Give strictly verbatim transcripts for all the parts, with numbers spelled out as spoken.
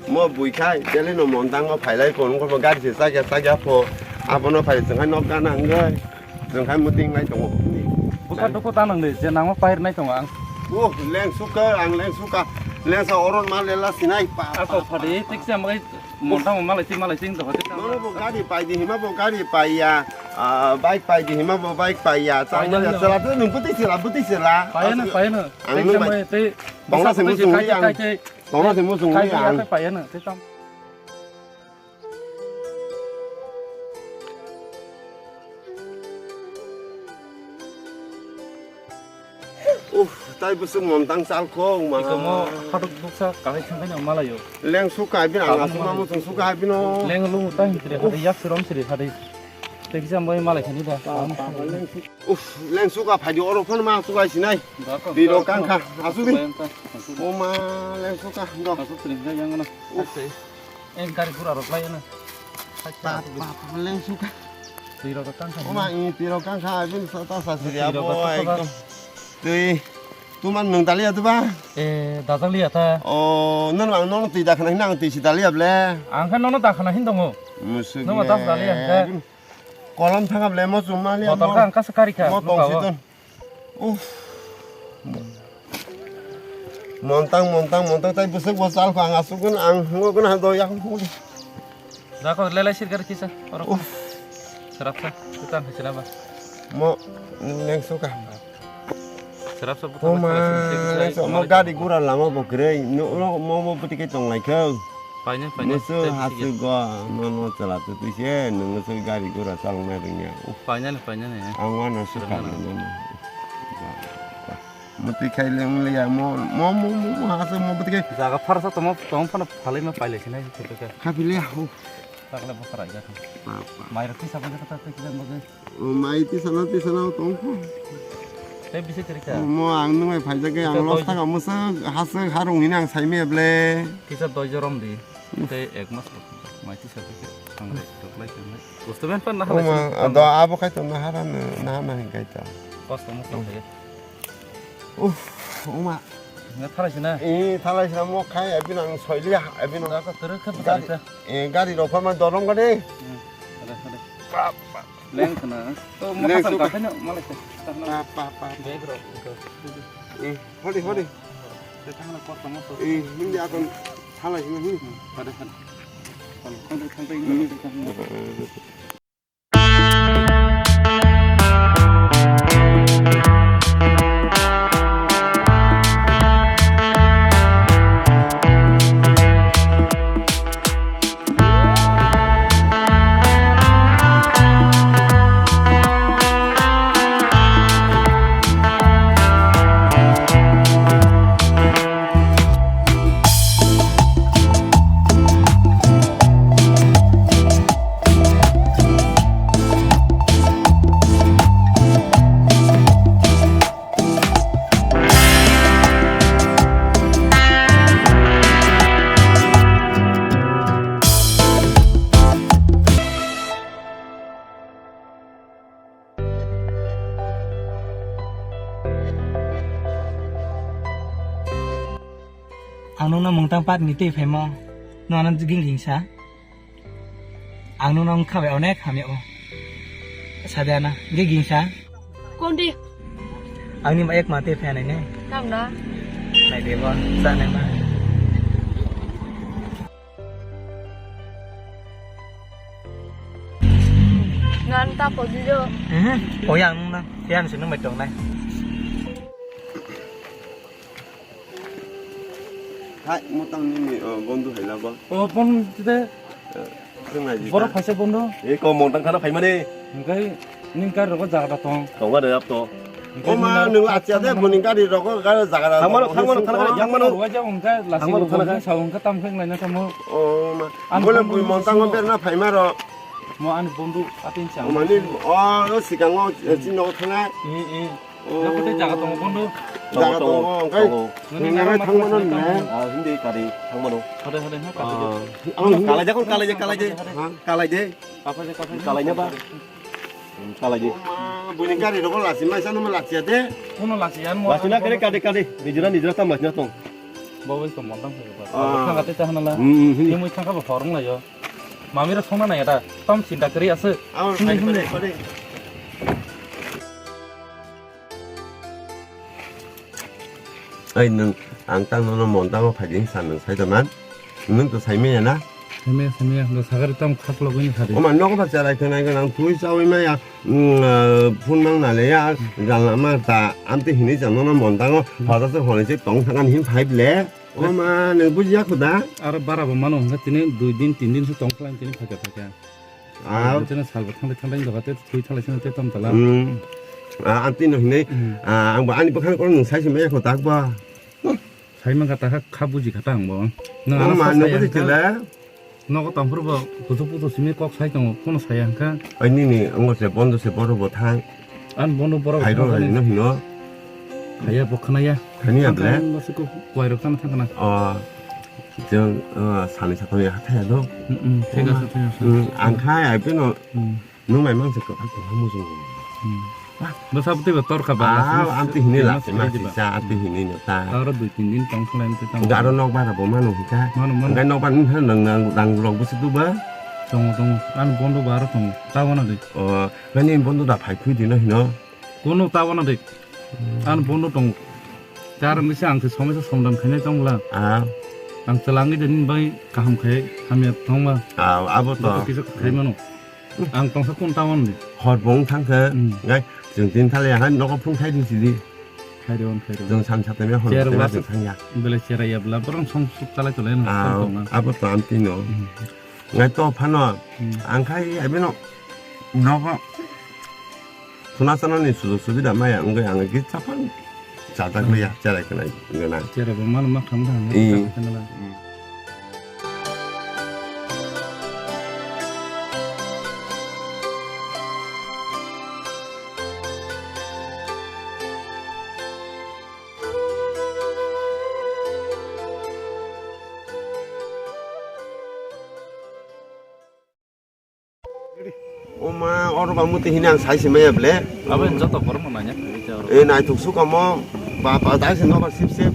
Mo bui khai, tele no Montango phailai pho, wngkha bo gari se chakya chakya pho. Abono phai chwng hai nok gana wngwi. Chwng hai muting lai tongo. Busa duku ta nang de, je nangma pair nai tongo ang. Oh, leng suka, ang leng suka. Leng sa oron ma lela sinai pa. Ako pa, phadi, pa, tik pa. Sa mai Montango malai tik malai tik to hote. Nono bo gari pai di, hima bo gari pai ya. Ah, bike pai di, hima bo bike pai ya. Chang pai ya, ya. Sela tu nung puti sela, puti sela. Pai na, pai na. Ang tik nung sa bai mai te. Tongna se musung kai, ya. Kai, kai. Tongna se musung kai, ya. Kai, pai na, te tam. Uf, tai bwswk Montang chal kho, ma. Iko mo phatok buksa kahai thang khai no malayo. Leng suka hai bino, ang aswk ma musung suka hai bino. Leng lu ta hintri hadi yak sirom siri hadi. Tei kisa moi malai khani da. Pa, pa, pa, leng suka. Uf, leng suka phai di oro phone ma suka sinai. Di ro kang kha, asu di. O ma, leng suka, do. Asu siri ga yang na. Uf. Ase. Eh, gari gura rok lai na. Pa, pa, pa, leng suka. Twi rok kang kha. O ma, i twi rok kang kha, abin sa ta sa siri abo ekdom. Twi, tuman nung daliya tu ba? Eh, dajak liya ta. O, non ang non twi dakhna hin ang twi si daliya ble. Ang kha nono dakhna hin tongo. Musuk. Noma tas daliya hin kha. Kolam thangap le mo chuma liya. Motor kha ang kasa kari kha. Mo tong si ton. Uff. Montang, montang, montang, tai bwswk bo chal kho, ang aswk ang hwngo gwn ha do yak hwngo. Jako lelai sirkar kisa, oro. Uff. Serap sa, kita hwsina ba. Mo leng suka. Serap sa buka. Oma, leng suka, mo gari gura lama bo kwrwi, no, no, mo, mo bwtwi khe tong lai kho. Paina, paina. Musu hasu go, no, no, chala tu tu se, nung se gari gura chal nai ringya. Uff. Paina ni, paina ni. Ang wana suka. Muti khai le wng le ya, mo, mo, mo, mo, mo, ha se mo buti khai. Jaga pharsa tongma, tong phano phalai ma pailai sinai, thik khe. Kha phili ya, ho. Takle bo khara ya. Pa, pa. Mai rok tisa bajak ta, tisa bajak. O, mai tisa na, tisa na, tong pho. Tei bisi tiri kha. O, mo ang nung mai phaijak khe, ang los thang, mo se, ha se, ha rung hini ang sai me ble. Kisa doi jorom di. Tei ek mas rok mai tisa khe, ang le rok lai khe. Busto ben pan na hala. Oma, do abo khai to na hara na, na hana hin khai to. Kosto mo sa khe. Uff, oma. Nga thalai sina. Eh, thalai sina mo khai, abin ang soili, abin ang. Gari, eh, gari rok ma dorom gade. Hmm, ada, ada. Bap, bap. Leng khna. To mo leng khasam suka. Ka khna, malai khe. Pa, pa, pa. Bag rok. Eh, hodi, hodi. Te thangna kosto mo to. Eh, hindi akon thalai sina, hmm. Ada, ada. Kalau kau dah sampai ini, hmm. Ang nungno mungtang patni twi phaimo, no ano ging ging sa. Ang nungno wngkha bai onek hamya o. Sade ana, ging ging sa. Kondi? Ang ni ma ek ma twi phai nai ne. Tang da. Nai de bo, sa nai ma. Ngan ta podi do. Mhm. Oyang nang, yang sini mai tong nai. Hai, motang nini, oh, bondu hai laba. Oh, bon tide. Borok phaisa bondo. E ko montang khana phaimani. Hingkai ning kar rogo jaga da tong. Tonga de ap to. O ma, nung achia de, boni gari rogo gari jaga da. Thangmano, thangmano, thangmano, thangmano. Ruwa ja hingka lasi thangmano, thangmano. Sa hingka tam kheng laina tamo. O ma. Bole bui montang berna phaima ro. Mo ani bondu atin chang. O mani, o, o sikango, chino thana. Eh, eh. Jaga tongo bondo. Jaga tongo, tongo, tongo. Nini nang thangmano na. Ah, hindi kari thangmano. Hade, hade, ha, kari. Ang kalai de, kon kalai de, kalai de. Ha? Kalai de. Kalai na ba? Hmm, kalai de. Buni gari rok lasi mai sanu ma lasi ade. Kono lasi an mo. Lasi na kare kade kade. Nijra nijra tam lasi na tong. Bo bai to mondang phai ba. Ah. Thangka te ta hanala. Hmm, hmm. Ni mui thangka ba horong layo. Mami ro songna nai da. Tam chinta kri ase. Ah, sini phai, himni. Phai, phai. Ai, nwng, ang tang nono montango phaidi hinsa nwng sai da man. Nwng to sai maya na? Sai maya, sai maya. Bo sagari tam khak logwi ni khadi. Oma, nogo ba cherai khe nai gwnang, twi chawi maya, mm, ah, phun mang na le ya, jala ma ta, amte hinwi chang nono montango, hoda se hwnwi se tong thang an hin phai le. Oma, nwng buji ya kho da? Aro bara bo mano hwnkha tini dui din, tin din se tong khlai tini phaikha, phaikha. Ah. Tini sal bo thanglai, thanglai doga te twi thanglai sino te tam tala. Hmm. Ah, amte no hinwi, hmm, ah, ang bo ani bwkhani kono nwng sai se maya kho tak ba. Sai man kha ta kha, kha buji kha ta ang bo. Nwng ano ma sa no saya buji kha. Chila. Nogo tongphuru bo kuchuk puto simi kok sai tongo, kono saya hwnkha. Ai nini ongo se bondo se boro bo thang. An bondo boro bo thang. Hai ro thang no hino. Haya bo khna ya. Khani ya ble. Thang thang bo se ko kwai rok thang thang na. Oh. Jeng, oh, sani sa thang ya thang ya do. Mm, mm, thik ase, thik ase. Mm, ang khai ai peno. Mm. Nung nai mang se kwthang kwthang mujung. Hmm. Ah, bwsa bwtwi bo torkha ba, ah, lasini amtwi hini sini la, sini ma diba. Sisa amtwi hini no ta. Aro dui tin din tong khlai amtwi tong. Ga aro nok bara bo mano hika. Mano, mano. Ga nok bara nung nang nang rang rok bwswk duba. Tongo, tongo. Ano bondo ba aro tongo. Ta wana de. O, nani bondo da phai khui dino hino. Kono ta wana de. Ano bondo tongo. Tar misa ang se somai sa somdan khainai tongla. Ah. Ang chalangwi de nin bai kaham khai hamya tongma. Ah, abo to. Kisa khai mano. Ang tongsa kun tawon di. Hor bong thang khe, hmm, gai, chwng tin thale hai nogo phung khai di sidi. Khai di, khai di. Chwng san satemya hor chair tela wasuk chwng thangya. Bele chair ya bla, borong song suk chalai tole no, ah, song tong na. Abo to amtwi no. Hmm. Ngai to phano, hmm, ang khai abino nogo. Khuna chana ni sujog subida maya wngwi ang git chaphang chajak liya, hmm, cherai khwnai gwnang. Cherai bo mano ma kham thang, eh, chajak khwnai la. Hmm. Oma, oro ba muti hini ang sai se maya ble. Abo joto borok no nanya, ite oro. E, naithok suk omo, ba, ba, dai se nobar sip sip.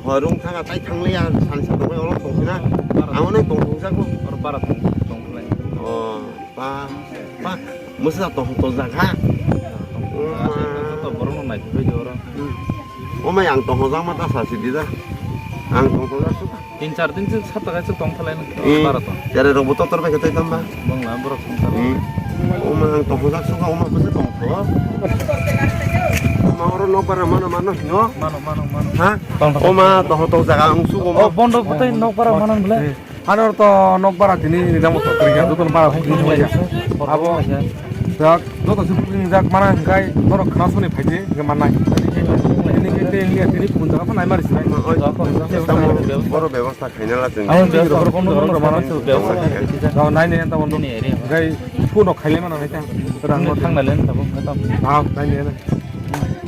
Horung thanga tai thang le ya, san sa tongoi oro tong sina. Ang onai tong thong jago. Oro bara tong, tong lai. O, ba, ba, musa tong, tong jaga. Oma. Joto borok no naithok bai oro. Oma, ang tong hojak ma ta sa si dida. Ang tong hojak suk. Tin char din se sat taka se tong thalai nang. Hmm. Bara to. Tere rok bo totor bai khe tai tamba. Bang la borok song thalai. Hmm. Oma ang tong hojak suka oma bwse tong tho. Oma oro nok bara mano mano hino. Mano, mano, mano. Ha? Tong tho. Oma tong tong jaga ang suka oma. Oh, bondo bwtai nok bara mano bwle. Hmm. Ano to nok bara tini ni damo to kri ya, dukan bara tini ya. Abo. Jak, joto se bukni jak mana hingkai norok khna soni phaidi hingke mannai. Tini ke te hingke tini pun jaga phan aimari sinai. Oi, boro bebostha khaina la chwng. Ang bebostha, boro kono bebostha mana bebostha khaina. Nai ne enta bondo. Hingkai phone rok khaile mana nai ta. Rang no thang na len tabo. Ah, nai ne.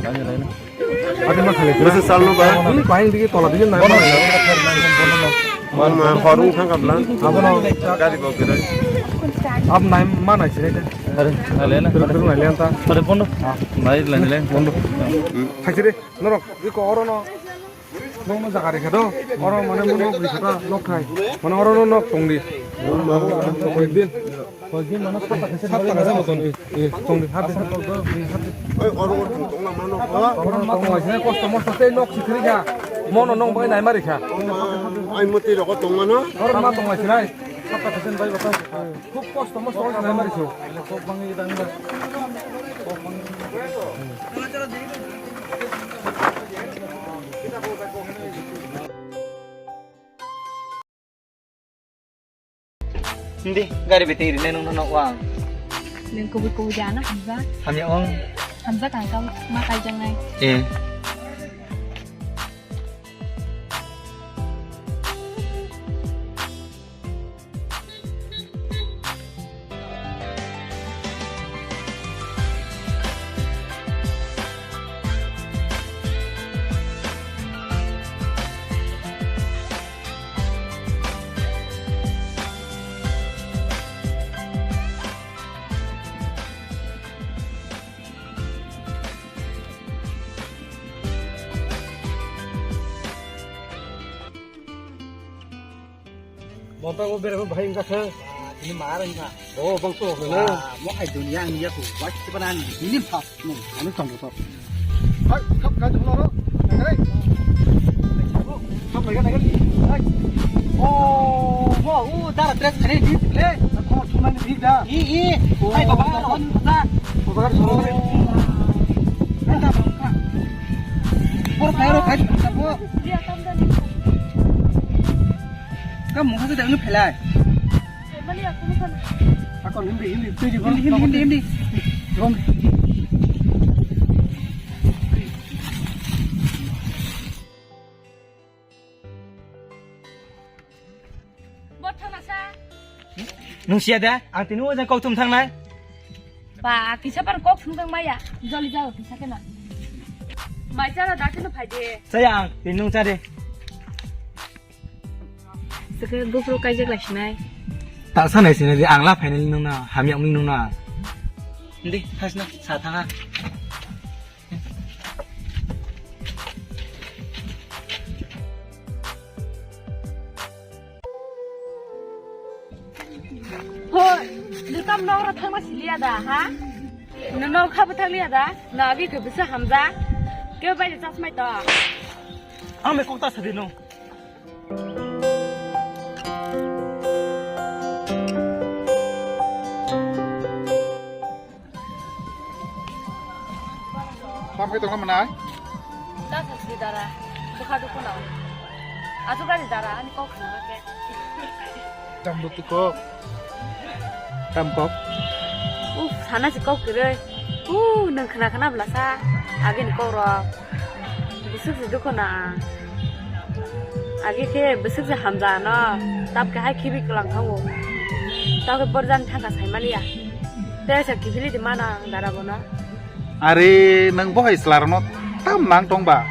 Nai ne. Adi ma khale. Mese salno ba? Ini paling dikit tola dikit nai. Bono, bono, bono. Mama, horung thang kapla. Abono gari bo kira. Ab nai ma nai sire. Are, nai le na. Kira kira nai le anta. Are bono. Ah. Nai le, nai le, bono. Thai sire, norok, iko oro no. Bono jaga rekha do. Oro mane mo nok rekha ta, nok thai. Mane oro no nok tong di. Mama. Din. Sat taka se moton, eh, eh, tong di, hati, hati. Oi, oro, oro, tong, tong, mano, ha? Oro, ma tong, kosto, mosto, tei nok, si, kiri, kha. Mono, nong, bai, nai, mari, kha. Ai, mati, roko, tong, mano? Oro, ma tong, sinai. Sat taka se, bai, bata. Khub kosto, mosto, nai, mari, so. Hindi, gari beting rinai nung no wang. Nung kubui kubui jana hamjak. Hamya ong. Hamjak ang kam ma kaijaknai. Eh. Motor mo bereng bahai wngkha khe. Ini mar wngkha. Oh, bangso wngkha na? Wah, mo hai dunia ang ya ko. Wah, kita na ini pas mo. Anu tong to. Hai, kap kai dulu ro. Hai. Kap lagi lagi. Hai. Oh, mo u dar dress khare di le. Ko thumani di da. I i. Hai baba, on ta. Baba, baba. Por khai ro khai ta po. Dia tam da ni. Kamu mungkin sudah ini pelai. Mali aku bukan. Aku hindi hindi. Hindi hindi hindi hindi. Rom. Bot thang nasa. Nung sia da, ang tini wajan kau tum thang nai. Ba, kisa pan kok sung tang maya. Joli jao kisa kena. Mai chara da kena phai de. Saya ang tini nung chare. Saka gopro kaijak lai sinai. Tak sanai sinai di ang la final nung na hamyak ming nung na. Ndi thasna sa thanga. Hoi, dukam nora thangma siliya da ha? No no khabu thangliya da? Na abi ke bisa hamja. Ke bai chasmai to. Ang me kokta sadi no. Tam khe tongna mwnai? Ta sa si dara, bukha dukhu nao. Asu gari dara, ani kok khna khe. Tam buti kok. Tam kok. Uf, sana si kok kire. Uh, nang khna khna bla sa. Age ni kok rok. Bwswk se dukhu na ang. Age khe bwswk se hamja no. Tap khe hai khibi kwlang thango. Tap khe borjani thangkha sai maliya. Tei sa kiphilwi di mana ang dara bono. Are nang bo hai chwla rokno tam mang tong ba.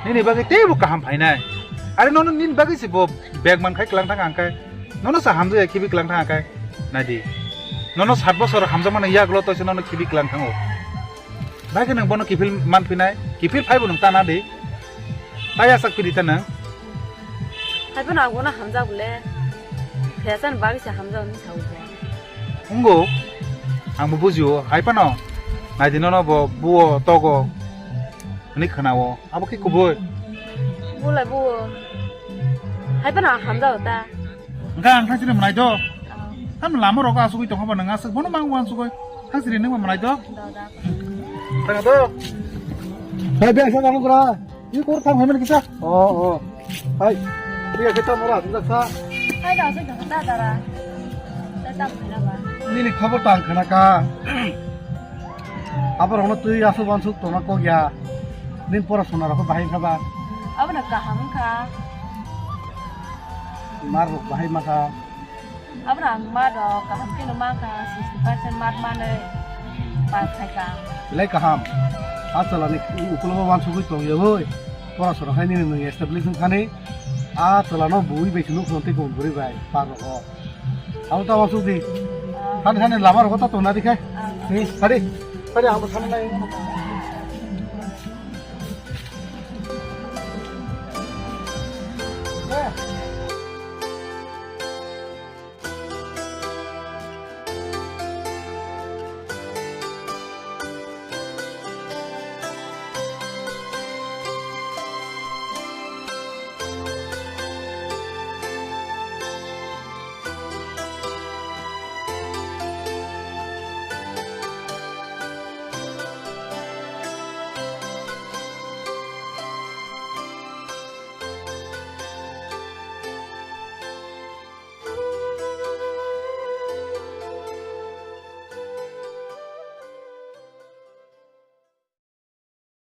Nini bagwi teibo kaham phainai. Are nono nini bagwi se bo bag man khai kwlang thang ang khai. Nono sa hamjaya khibi kwlang thang ang khai. Nai di. Nono sat bosor hamjakmani yagulo toise nono khibi kwlang thango. Bai khe nwng bono kiphil man phinai, kiphil phaibo nwng tana di. Tai asak pidi ta nwng. Hai bono ang bono hamjak bole. Phiyasa ni bagwi se hamjak hinwi sa o bo. Wngo. Ang bo bujio. Hai phano. Nai di nono bo buo togo. Hwnwi khna o. Abo khe kubui. Bo lai buo. Hai phano ang hamjak ta. Hwnkhe ang thang sini mwnai do. Tam lama rogo asugwi tongkha ba nwng aswk bono mang uansugwi. Thang sini nwng mwnai do. Thang do. Hai beng sa nang kura. Ni kor thang hemen kisa. Oh, oh. Hai. Dia kita mura, kita sa. Hai da, aswk da, da, da. Da, da, da, da. Nini khobor tang khana ka. Abo rokno twi aswk uansuk tongna kok ya. Nin porasona rok bahai kha ba. Abo na kaham kha. Mar rok bahai ma kha. Abra ang ma rok kaham khe no ma kha, sixty percent mark manwi pass khai kha. Belai kaham. A chwla ni ukulogo uansugwi tong ya oi. Porasora khai nini nwng establish wng thani. A chwla no bui bai se nuk thung tei kung buri bai par rok o. Abo ta uansuk di. Thani thani lama rok ta tong na di khai. Ni, thari. Thari ang bo thani nai.